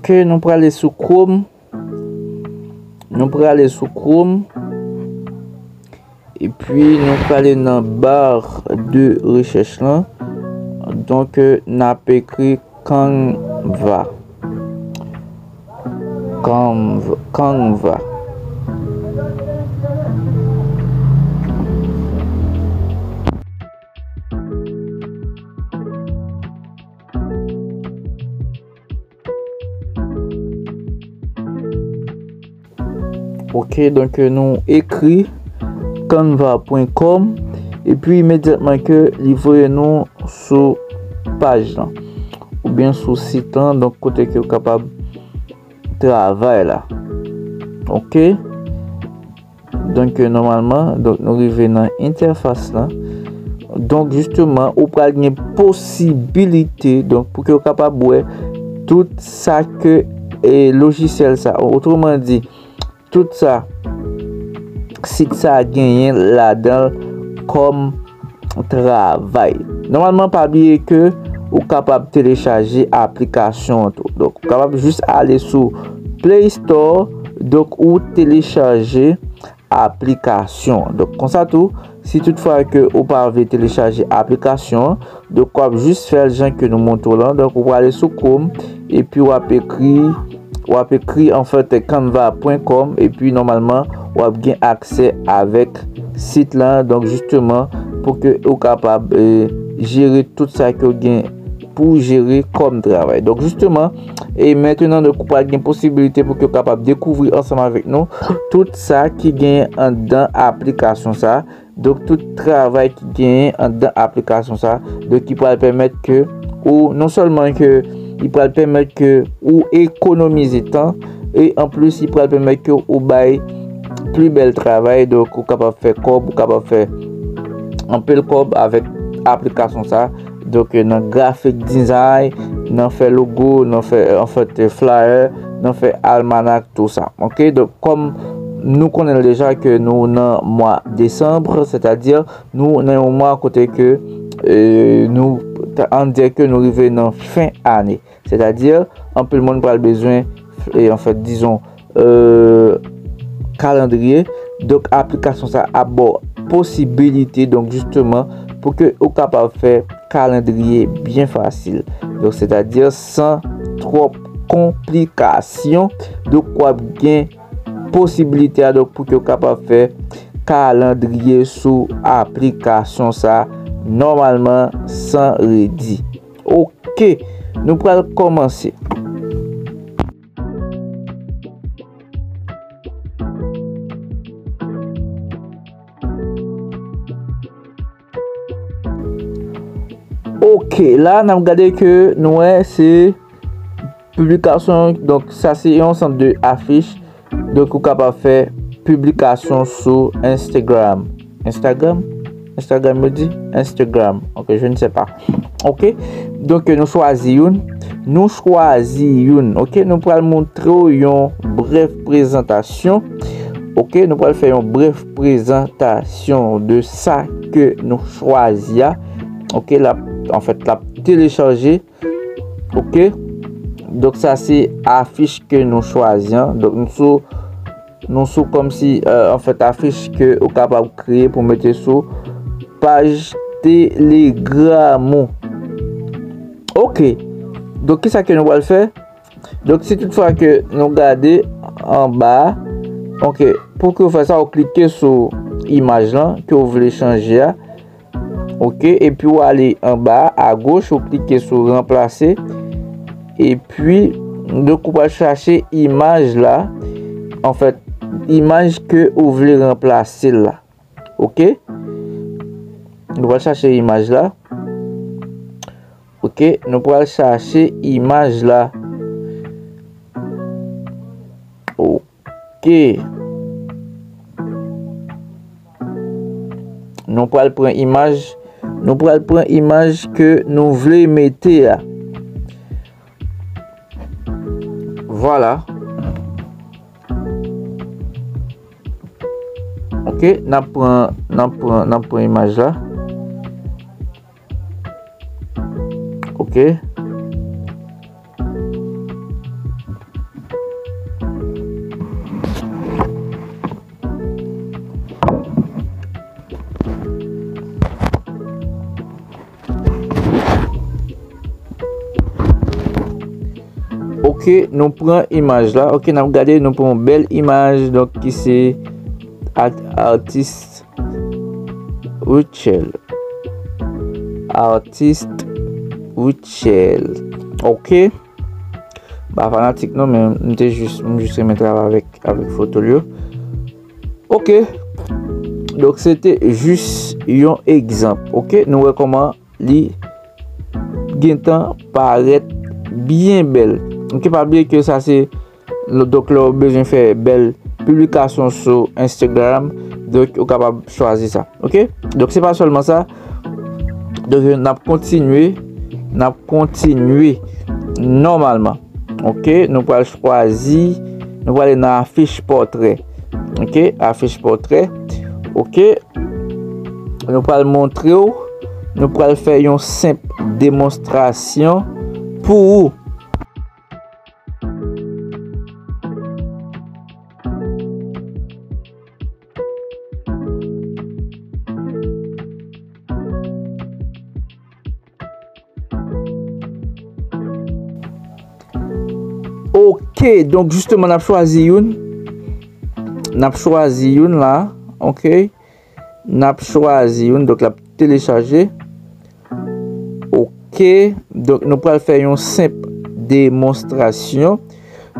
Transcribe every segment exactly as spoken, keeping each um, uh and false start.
Ok, nou prale sou Chrome. Nou prale sou Chrome. Epi nou prale nan bar de rechèch lan. Donk, n ap ekri Canva. Canva, Canva. Ok, donk, euh, nou ekri canva pwen com, epi imedyatman ke li voye nou sou paj lan oubyen sou sit lan, donk kote ke w kapab travay la. Ok. Donk, euh, nòmalman, donk, nou rive nan entèfas lan. Donk, jisteman, ou pral gen posibilite, donk, pou ke w kapab wè tout sa ke, e, lojisyèl sa, otreman di, tout sa sit sa genyen ladan l kòm travay. Nòmalman, pa bliye ke ou kapab telechaje aplikasyon an tou. Donk, ou kapab jis ale sou Play Store, donk, ou telechaje aplikasyon. Donk, konsa tou, si toutfwa ke ou pa vle telechaje aplikasyon an, donk, w ap jis fè l jan ke nou montre w lan. Donk, ou prale sou Chrome, epi w ap ekri, w ap ekri, anfèt, canva pwen com, epi nòmalman, w ap gen aksè avèk sit lan. Donk, jisteman, pou ke ou kapab, e, jere tout sa ke w gen pou w jere kòm travay. Donk, jisteman, e mentenan, donk, ou pral gen posibilite pou ke w kapab dekouvri ansanm avèk nou tout sa ki genyen anndan aplikasyon sa. Donk, tout travay ki genyen anndan aplikasyon sa. Donk, ki pral pèmèt ke ou, non sèlman ke li pral pèmèt ke ou ekonomize tan, e anplis, li pral pèmèt ke ou bay pli bèl travay. Donk, ou kapab fè kòb, ou kapab fè anpil kòb avèk aplikasyon sa. Donk, nan graphic design, nan fè logo, nan fè, anfèt, flyer, nan fè almanak, tou sa. Ok, donk, kòm nou konnen deja ke nou nan mwa desanm, sètadi nou nan yon mwa kote ke, e, nou, ta, ann di ke nou rive nan fen ane. Sètadi, anpil moun pral bezwen, e, anfèt, dizon, e, kalandriye. Donk, aplikasyon sa ap ba w posibilite, donk, jisteman, pou ke ou kapab fè kalandriye byen fasil. Donk, sètadi, san twòp konplikasyon. Donk, w ap gen posibilite a, donk, pou ke w kapab fè kalandriye sou aplikasyon sa, nòmalman, san redi. Ok, nou pral kòmanse. Ok, la, n ap gade ke nou wè se piblikasyon, donk, sa se yon sant de afich. Donk, ou kapab fè piblikasyon sou Instagram. Instagram? Instagram, yo di? Instagram. Ok, je ne sais pas. Ok? Donk, nou chwazi youn. Nou chwazi youn. Ok? Nou pral montre w yon brèf prezantasyon. Ok? Nou pral fè yon brèf prezantasyon de sa ke nou chwazi a. Ok? L ap, anfèt, l ap telechaje. Ok? Donk, sa se afich ke nou chwazi an. Donk, nou sou, nou sou kòmsi, e, anfèt, afich ke ou kapab kreye pou mete sou paj Telegram ou. Ok. Donk, kisa ke nou pral fè? Donk, si toutfwa ke nou gade anba a, ok, pou ke w fè sa, ou klike sou imaj lan ke w vle chanje a. Ok, epi w ale anba a, agoch, ou klike sou ranplase. Epi, donk, ou pral chache imaj la. Anfèt, imaj ke ou vle ranplase la. Ok? Nou pral chache imaj la. Ok, nou pral chache imaj la. Ok. Nou pral pran imaj. Nou pral pran imaj ke nou vle mete a. Vwala. Ok, n ap pran, n ap pran, n ap pran imaj la. Ok. Ok, nou pran imaj la. Ok, n ap gade, nou pran yon bèl imaj, donk, ki se Art-, Artist Rutshelle. Artist Rutshelle. Ok. M pa fanatik non, men m te jis, m jis renmen travay avèk, avèk foto l yo. Ok. Donk, se te jis yon egzanp. Ok, nou wè kòman li gentan parèt byen bèl. Ok, pa bliye ke sa se, donk, lè w bezwen fè bèl piblikasyon sou Instagram, donk, ou kapab chwazi sa. Ok? Donk, se pa sèlman sa. Donk, n ap kontinye, n ap kontinye nòmalman. Ok, nou pral chwazi, nou pral nan afich pòtrè. Ok, afich pòtrè. Ok, nou pral montre w, nou pral fè yon senp demonstrasyon pou ou. Ok, donk, jisteman, n ap chwazi youn. N ap chwazi youn la. Ok. N ap chwazi youn. Donk, l ap telechaje. Ok. Donk, nou pral fè yon senp demonstrasyon.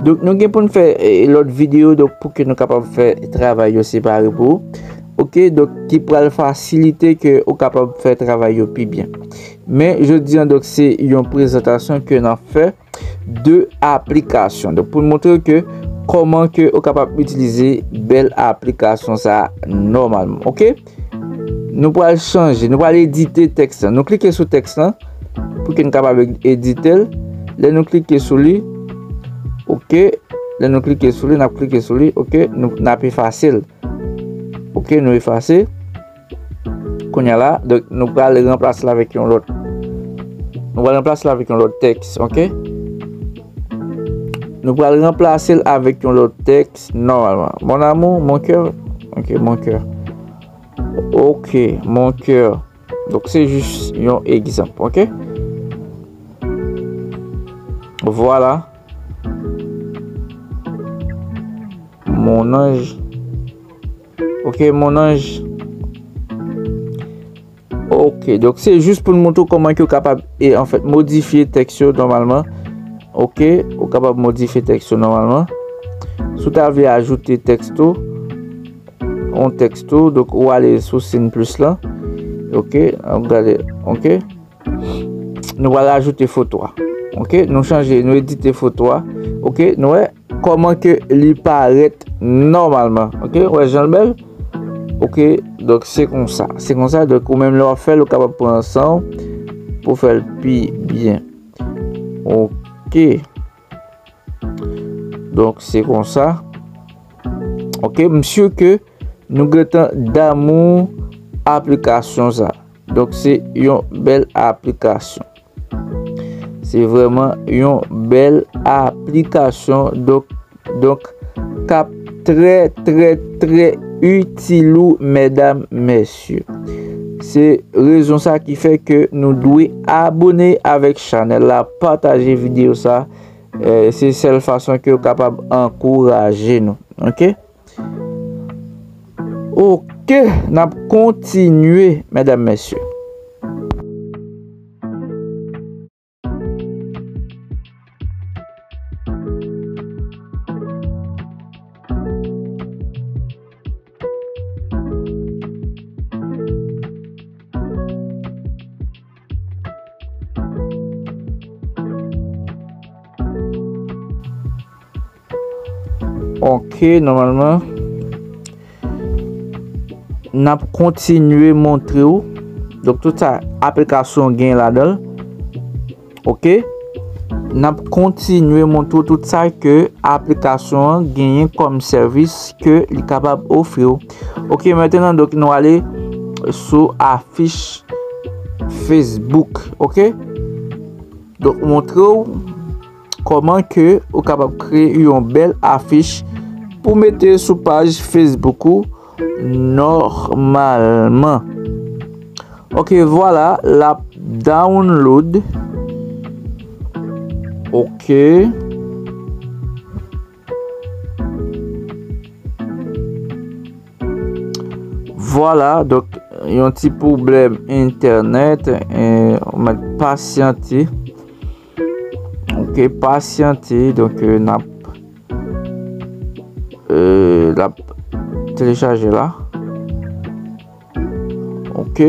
Donk, nou gen pou n fè, eh, lòt videyo, donk, pou ke nou kapab fè travay yo separe pou ou. Ok, donk, ki pral fasilite ke ou kapab fè travay yo pi byen. Men, jodi a, donk, se yon prezantasyon ke n ap fè de aplikasyon. Donk, pou n montre ke kòman ke ou kapab itilize bèl aplikasyon sa a nòmalman. Ok? Nou pral chanje, nou pral edite tèks lan. Nou klike sou tèks lan pou ke n kapab edite l. Lè nou klike sou li, ok. Lè nou klike sou li, n ap klike sou li, ok. Nou, n ap efase l. Ok, nou efase. Kounye a la, donk, nou pral ranplase l avèk yon lòt. Nou pral ranplase l avèk yon lòt tèks, ok. Nou pral ranplase l avèk yon lòt tèks nòmalman. Mon amour, mon cœur. Ok, mon cœur. Ok, mon cœur. Donk, se jis yon egzanp, ok? Vwala. Mon ange. Ok, mon ange. Ok, donk, se jis pou n montre w kòman ke w kapab, e, anfèt, modifye tèks yo nòmalman. Ok, ou kapab modifye tèks yo nòmalman. Si w ta vle ajoute tèks tou, yon tèks tou, donk, ou ale sou siy plis lan. Ok, n ap gade, ok. Nou pral ajoute foto a. Ok, nou chanje, nou edite foto a. Ok, nou wè kòman ke li parèt nòmalman. Ok, ou wè jan l bèl? Ok, donk, se konsa. Se konsa, donk, ou menm lè w ap fè l, ou kapab pran san w pou fè l pi byen. Ok. Donk, se konsa. Ok, m si ke nou gentan damou aplikasyon sa. Donk, se yon bèl aplikasyon. Se vrèman yon bèl aplikasyon. Donk, donk, k ap trè, trè, trè itil ou, medam, mesye. Se rezon sa ki fè ke nou dwe abone avèk chanèl la, pataje videyo sa. Eh, se sèl fason ke w kapab ankouraje nou. Ok? Ok, n ap kontinye, medam, mesye. Ok, nòmalman, n ap kontinye montre w. Donk, tout sa aplikasyon gen ladan l. Ok? N ap kontinye montre w tout sa ke aplikasyon an genyen kòm sèvis ke li kapab ofri w. Ok, mentnan, donk, nou ale sou afich Facebook. Ok? Donk, montre w kòman ke ou kapab kreye yon bèl afich pou mete sou paj Facebook ou nòmalman. Ok, vwala, l ap download. Ok. Vwala, donk, yon ti pwoblèm entènèt, eh, ou mèt pasyante. Ok, pasyante, donk, eh, n ap, eh, l ap telechaje la. Ok.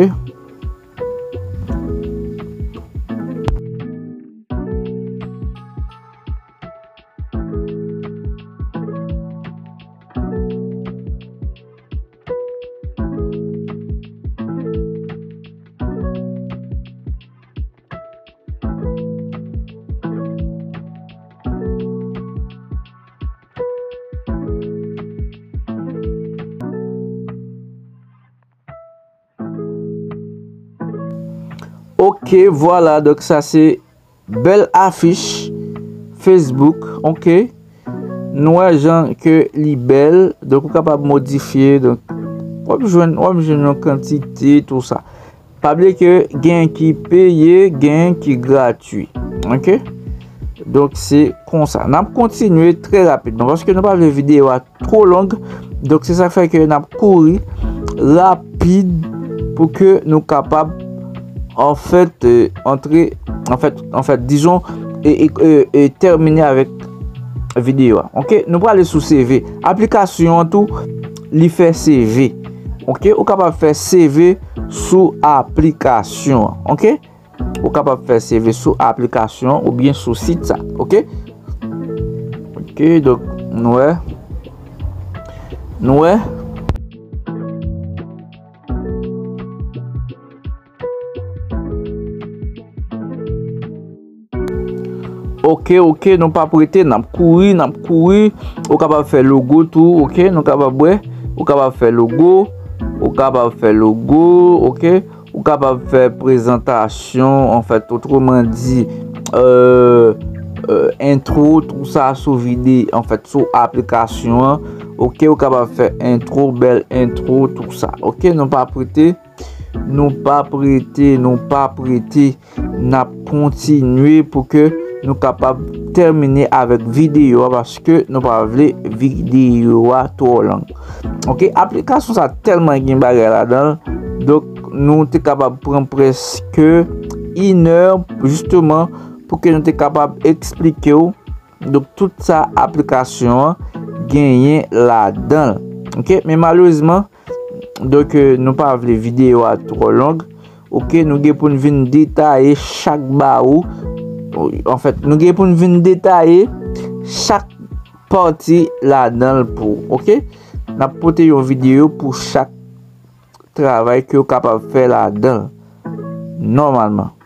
Ok, vwala, donk sa se bèl afich Facebook, ok. Nou wè jan ke li bèl, donk ou kapab modifye, donk w ap jwenn, w ap jwenn yon kantite, tou sa. Pa bliye ke gen ki peye, gen ki gratwi, ok. Donk se konsa. N ap kontinye trè rapidman, paske nou pa vle videyo a twò long. Donk se sa k fè ke n ap kouri rapid pou ke nou kapab, anfèt, eh, antre, anfèt, anfèt, dizon, e, e, e, e tèmine avèk videyo a. Ok, nou prale sou C V. Aplikasyon an tou, li fè C V. Ok, ou kapab fè C V sou aplikasyon an. Ok, ou kapab fè C V sou aplikasyon oubyen sou sit sa. Ok, ok, donk nou wè, nou wè. Ok, ok, nou p ap rete, n ap kouri, n ap kouri. Ou kapab fè logo tou, ok, nou kapab wè. Ou kapab fè logo, ou kapab fè logo, ok. Ou kapab fè prezantasyon, anfèt, otreman di, euh, euh, entwo, tou sa sou vide, anfèt, sou aplikasyon an. Ok, ou kapab fè entwo, bèl entwo, tou sa. Ok, nou p ap rete, nou p ap rete, nou p ap rete. N ap kontinye pou ke nou kapab tèmine avèk videyo a, paske nou pa vle videyo a twò long. Ok, aplikasyon sa tèlman gen bagay ladan l. Donk, nou te kapab pran prèske inè, jisteman, pou ke nou te kapab eksplike w. Donk, tout sa aplikasyon an genyen ladan l. Ok, men malerezman, donk, euh, nou pa vle videyo a twò long. Ok, nou gen pou n vin detaye chak bawo. Anfèt, nou gen pou n vin detaye chak pati ladan l pou ou. Ok, n ap pote yon videyo pou chak travay ke w kapab fè ladan l nòmalman.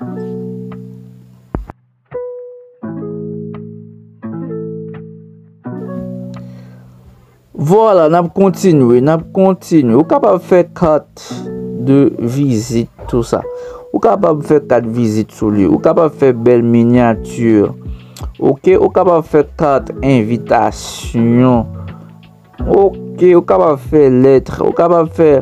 Vwala, n ap kontinye, n ap kontinye. Ou kapab fè kat de vizit, tou sa. Ou kapab fè kat vizit sou li. Ou kapab fè bèl minyati. Ok, ou kapab fè kat envitasyon. Ok, ou kapab fè lèt, ou kapab fè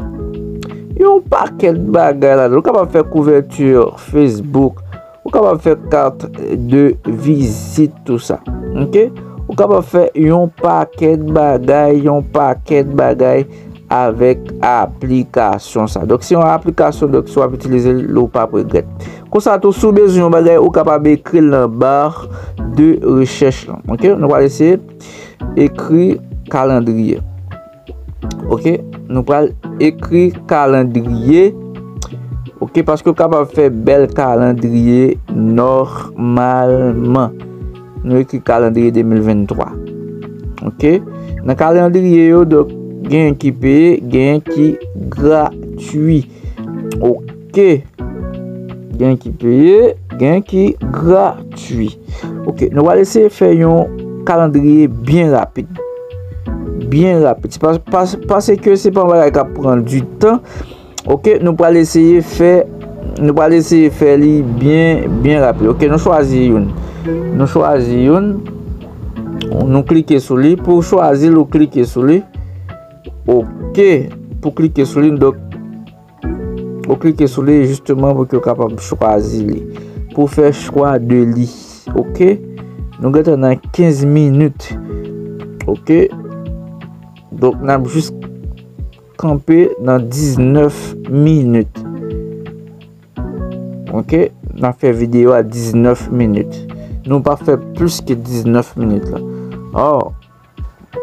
yon pakèt bagay ladan. Ou kapab fè kouvèti Facebook, ou kapab fè kat de vizit, tou sa. Ok? Ou kapab fè yon pakèt bagay, yon pakèt bagay avèk aplikasyon sa. Donk, se yon aplikasyon, donk, si w ap itilize l, ou p ap regrèt. Konsa tou, si w bezwen yon bagay, ou kapab ekri l nan ba de rechèch lan. Ok? Nou pral eseye ekri kalandriye. Ok, nou pral ekri kalandriye. Ok, paske w kapab fè bèl kalandriye nòmalman. Nou ekri kalandriye de mil venntwa. Ok, nan kalandriye yo, donk, gen ki peye, gen ki gratwi. Ok. Gen ki peye, gen ki gratwi. Ok, nou pral eseye fè yon kalandriye byen rapid. Byen rapid. Se pa, pa, paske se pa yon bagay k ap pran di tan. Ok, nou pral eseye fè, nou pral eseye fè li byen, byen rapid. Ok, nou chwazi youn. Nou chwazi youn. Nou klike sou li. Pou w chwazi l, ou klike sou li. Ok, pou klike sou li, donk, ou klike sou li jisteman pou ke w kapab chwazi li. Pou fè chwa de li. Ok? Nou gentan nan kenz minit. Ok? Donk, n ap jis kanpe nan diznèf minit. Ok, n ap fè videyo a diznèf minit. Nou p ap fè plis ke diznèf minit la. Oh,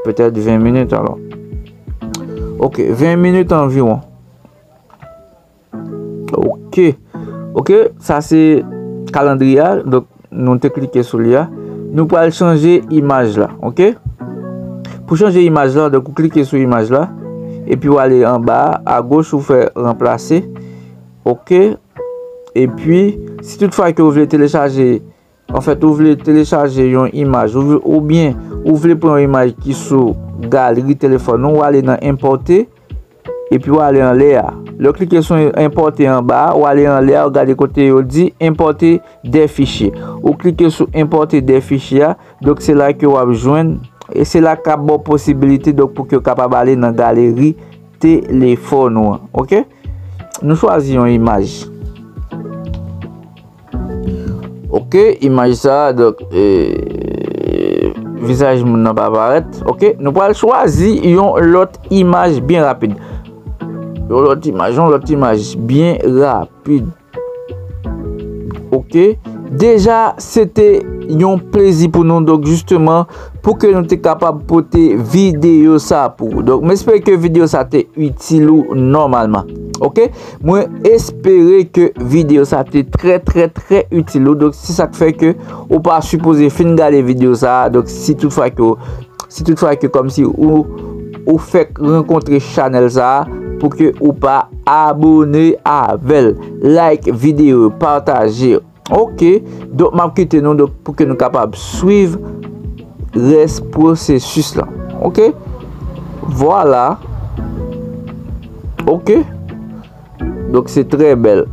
petèt ven minit alò. Ok, ven minit anviwon. Ok. Ok, sa se kalandriye a. Donk, nou te klike sou li a. Nou pral chanje imaj la, ok? Pou chanje imaj la, donk, ou klike sou imaj la, epi w ale anba a, agoch, ou fè ranplase, ok? Epi, si toutfwa ke w vle telechaje, anfèt, ou vle telechaje yon imaj, ou vle, oubyen ou vle pran yon imaj ki sou galri telefòn ou, w ale nan enpòte, epi w ale anlè a. Lè w klike sou enpòte anba a, w ale anlè a, w gade kote yo di enpòte de fichye. Ou klike sou enpòte de fichye a, donk se la ke w ap jwenn, e se la k ap ba w posibilite, donk, pou ke w kapab ale nan galeri telefòn ou an, ok? Nou chwazi yon imaj. Ok, imaj sa a, donk, eh, vizaj moun nan pa parèt. Ok, nou pral chwazi yon lòt imaj byen rapid. Yon lòt imaj, yon lòt imaj byen rapid. Ok, deja, se te yon plezi pou nou, donk, jisteman, pou ke nou te kapab pote videyo sa pou ou. Donk, m espere ke videyo sa te itil ou nòmalman. Ok? Mwen espere ke videyo sa te trè, trè, trè itil ou. Donk, se sa k fè ke ou pa sipoze fin gade videyo sa a. Donk, si toutfwa ke, si toutfwa ke kòmsi ou, ou fèk rankontre chanèl sa a, pou ke ou pa abone avè l, like videyo, pataje. Ok, donk m ap kite nou, donk, pou ke nou kapab swiv rès pwosesis la. Ok, vwala. Ok, donk se trè bèl.